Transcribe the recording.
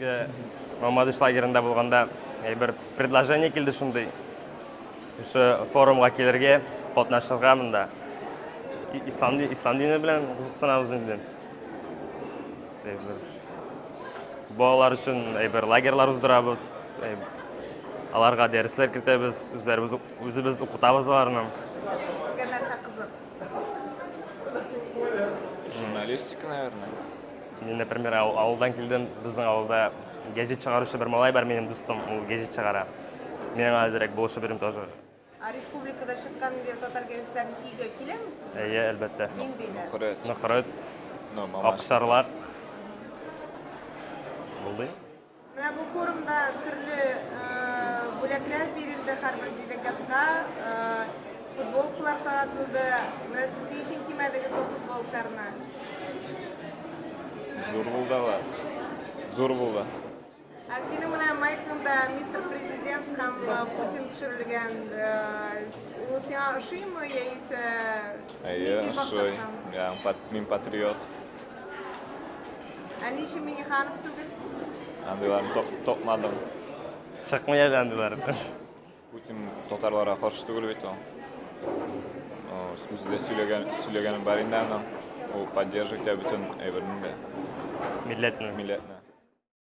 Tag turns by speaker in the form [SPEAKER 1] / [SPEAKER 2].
[SPEAKER 1] Безгә Мамадыш лагерында булганда бер предложение килде шундый. Шушы форумга килергә, катнашырга монда. Ислам, ислам дине белән кызыксынабыз инде. Балалар өчен әйбер лагерьлар уздырабыз. Аларга дәресләр кертәбез, үзләребез үзебез укытабыз аларны.
[SPEAKER 2] Сезгә нәрсә кызык?
[SPEAKER 3] Журналистика, наверное.
[SPEAKER 1] Мин, например, авылдан килдем. Безнең авылда гәҗит чыгаручы бер малай бар, минем дустым, ул гәҗит чыгара. Мин аңа әзрәк булышып йөрим тоже.
[SPEAKER 2] Ә республикада чыккан татар гәзитләрен өйгә киләме сезнең?
[SPEAKER 1] Әйе, әлбәттә.
[SPEAKER 2] Ниндиләр?
[SPEAKER 3] Нокрет.
[SPEAKER 1] Нокрет.
[SPEAKER 3] Ну, мамаш.
[SPEAKER 1] Акшарлак. Булды.
[SPEAKER 2] Менә бу форумда төрле бүләкләр бирелде һәрбер делегатка, футболкалар таратылды. Менә сез ни өчен кимәдегез ул футболкаларны?
[SPEAKER 3] Зур булды алар. Зур булды.
[SPEAKER 2] Ә синең менә майкаңда мистер президент һәм Путин төшерелгән. Ул сиңа ошыймы яисә
[SPEAKER 3] Әйе,
[SPEAKER 2] нинди
[SPEAKER 3] ошый.
[SPEAKER 2] максаттан?
[SPEAKER 3] Я, мин патриот.
[SPEAKER 2] Ә ни өчен Миниханов түгел?
[SPEAKER 3] Андыйларны топмадым.
[SPEAKER 1] Чыкмый әле андыйлар.
[SPEAKER 3] Путин татарларга каршы түгел бит ул. Үзе дә сөйләгән, сөйләгәне бар инде аның. Ул поддерживать итә бөтен әйберне дә.
[SPEAKER 1] Милләтне.
[SPEAKER 3] Милләтне.